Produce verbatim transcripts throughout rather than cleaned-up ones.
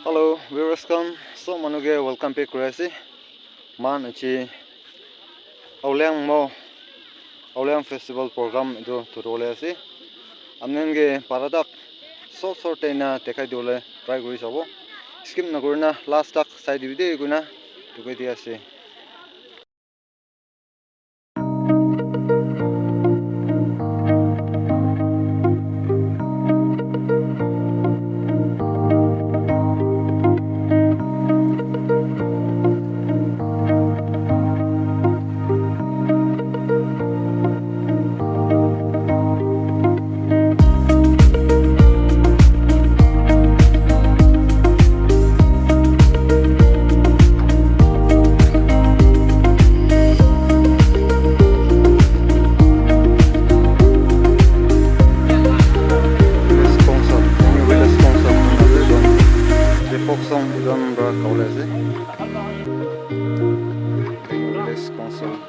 Hello viewers khan, sob manu ke welcome back kuri ase. Moikhan aji Aoleang Mo, Aoleang Festival program etu thuribole ase. Apni khan ke para tak short short te na dekhai dibole try kuri sabo. Skip na kuri na last tak sai dibi de koi na dekhai di ase. Village Council, Village Council, Village Council.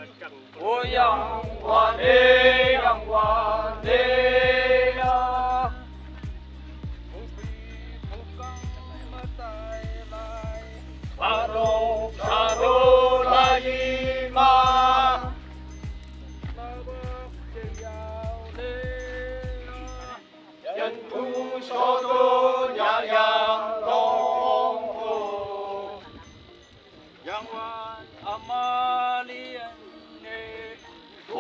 O Yang Wan e, Yang Wan e a. Pano sa do lai ma. Yan ku so do nya yang long ho. Yang Wan a ma lian ne. Do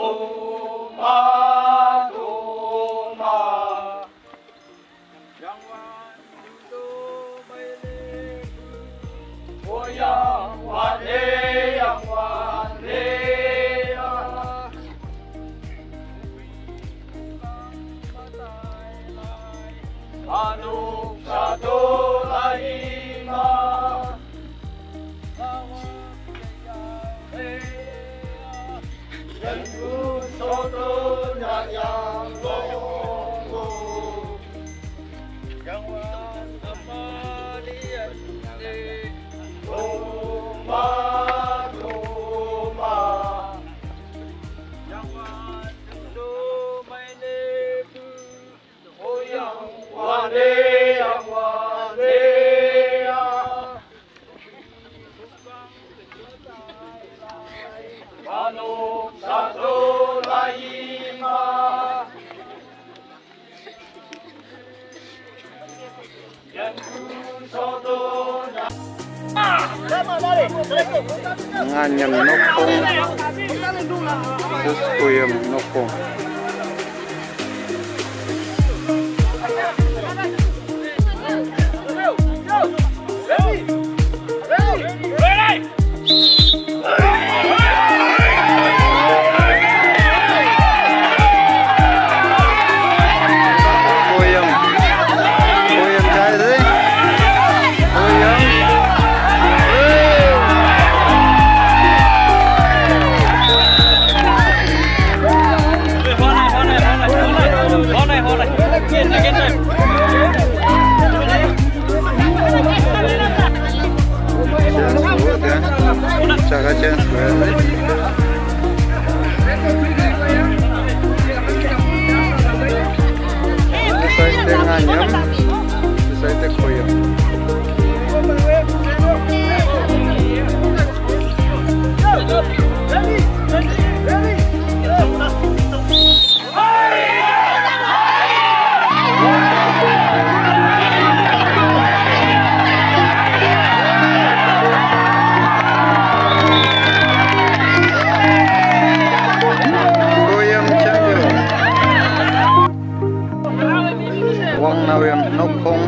ma, do ma. Yang Wan do mai le. O Yang Wan e, Yang Wan e a. Pano sa do lai ma. Nganyam nokong. Sus kuyam nokong. Chance ko ya. Chance ko ya. Side te Nganyam, side te Khoyam. Khoyam champion. Wang Nawyam nokong.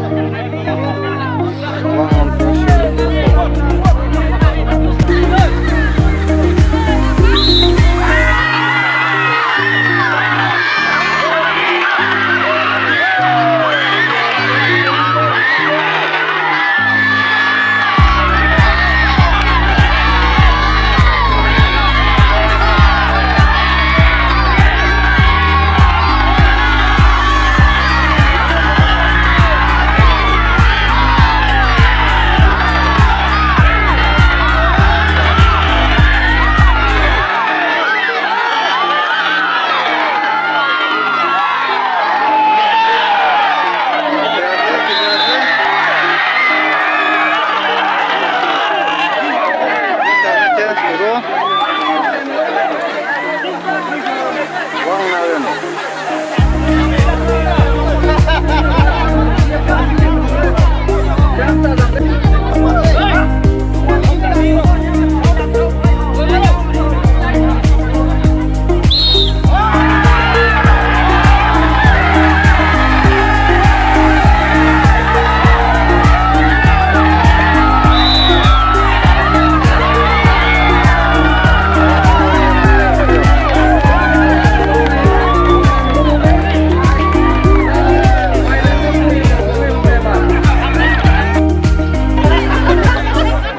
Wang Nawyam nokong.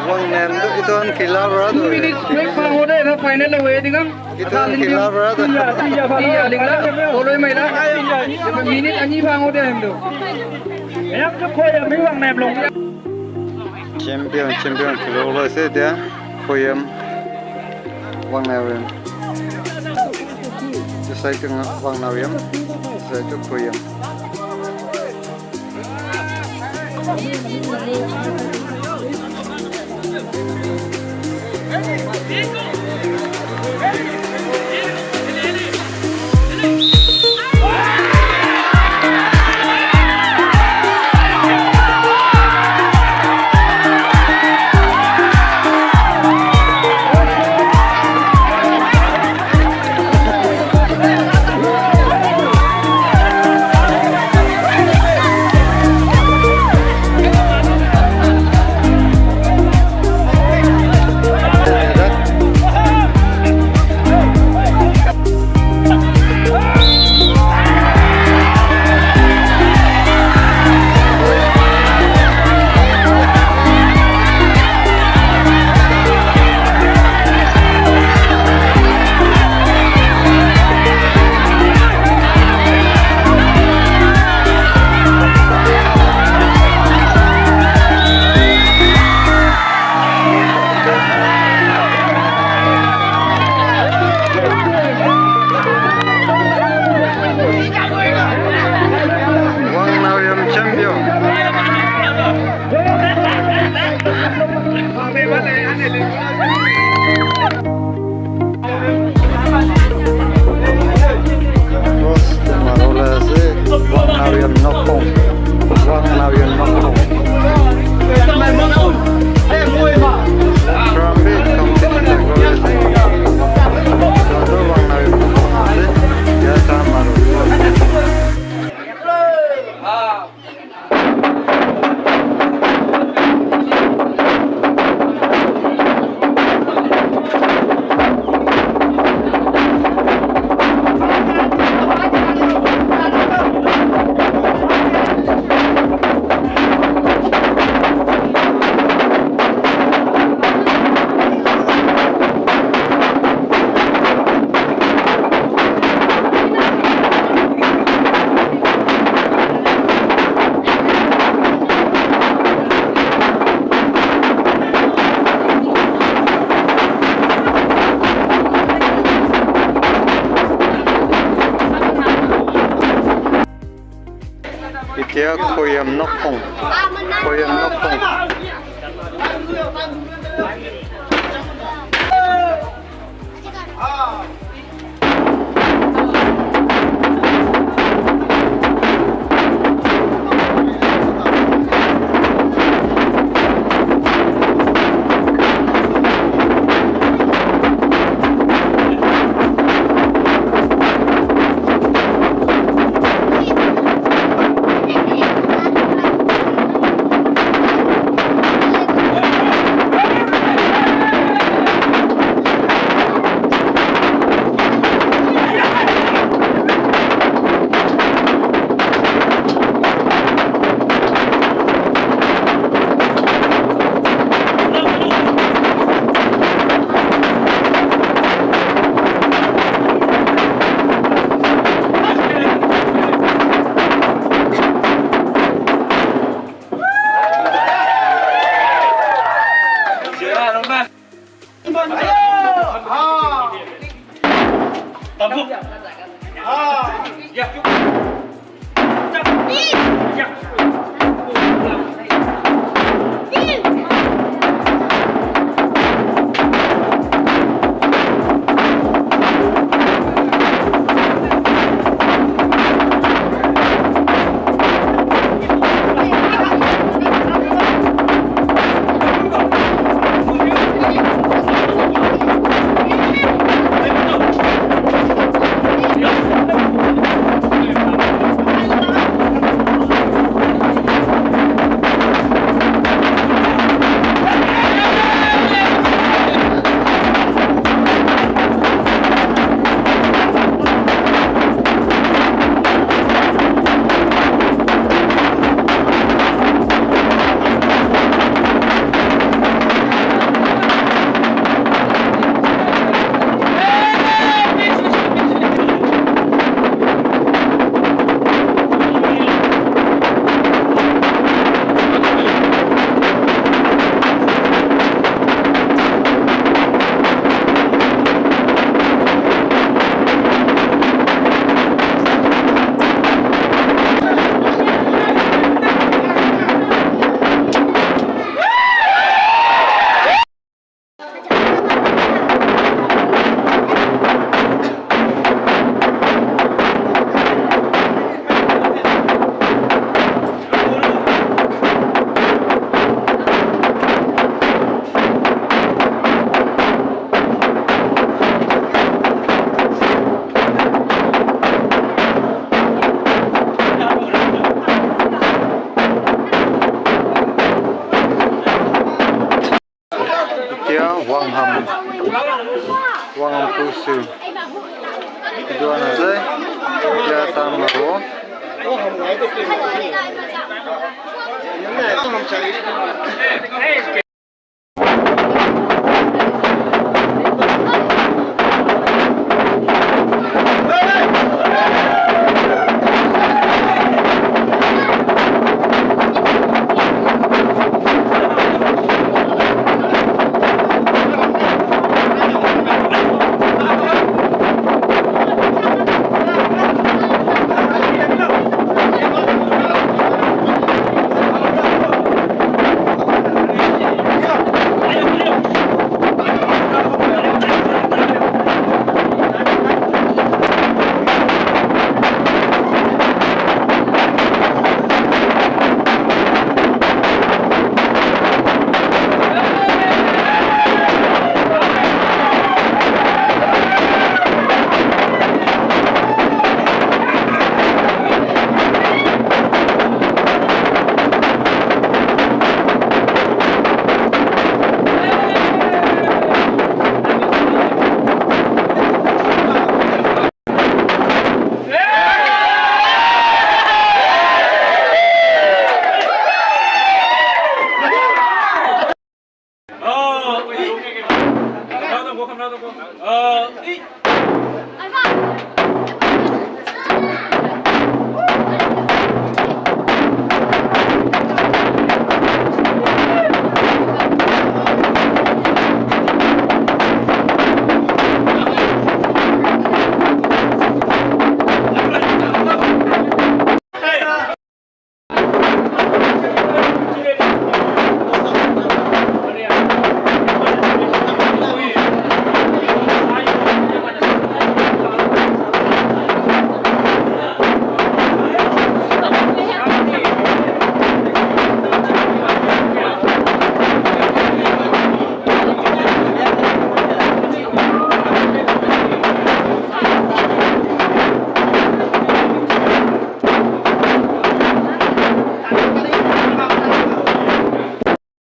Wang nem do iton kila ra do. Minute break pa hode na final na we dingam. Iton kila ra do. Iya, iya, iya, dingla. Toloi maila. Minute ani pa hode em do. Yak to Khoyam mi Wang nem long. Champion, champion kilo lo se dia. Khoyam. Wang nem. This side to Wangnaoyim, this side to Khoyim. Wangnaoyim champion. Terus, Marola sih, Wangnaoyim nokong. Wangnaoyim nokong. From big competition, Wangnaoyim nokong sih, ya, sama. Itia Khoyim nokong. Khoyim nokong. Wang pusu. Dua na zai. Dia tang na wo.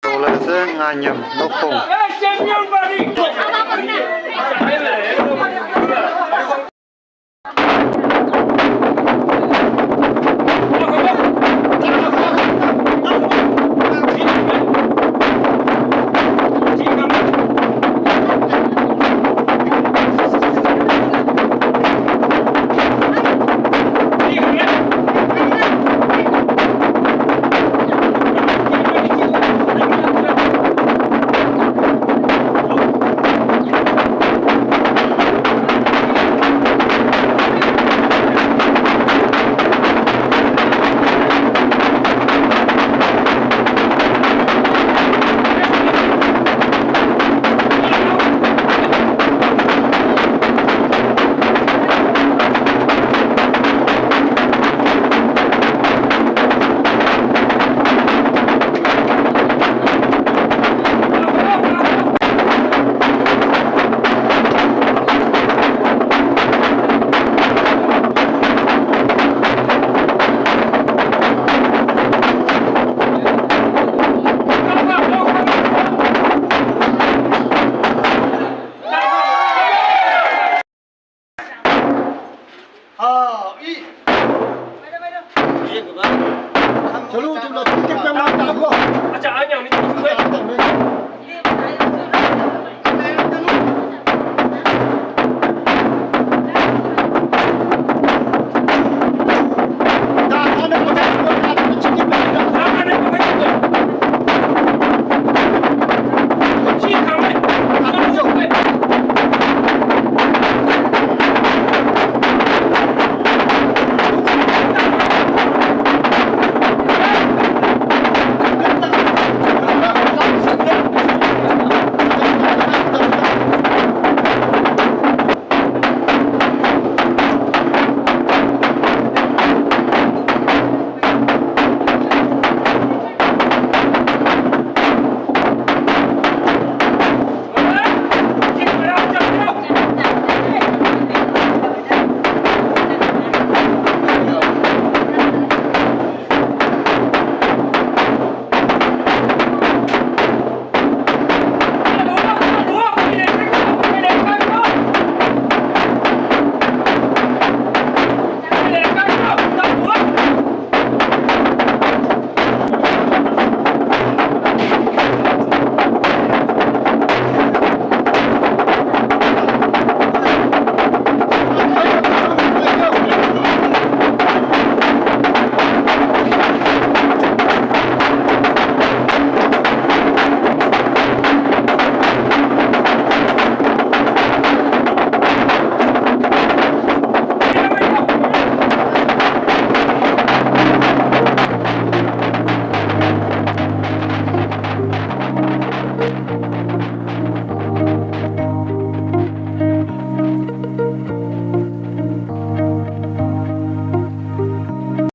Tole se nganyam nokong.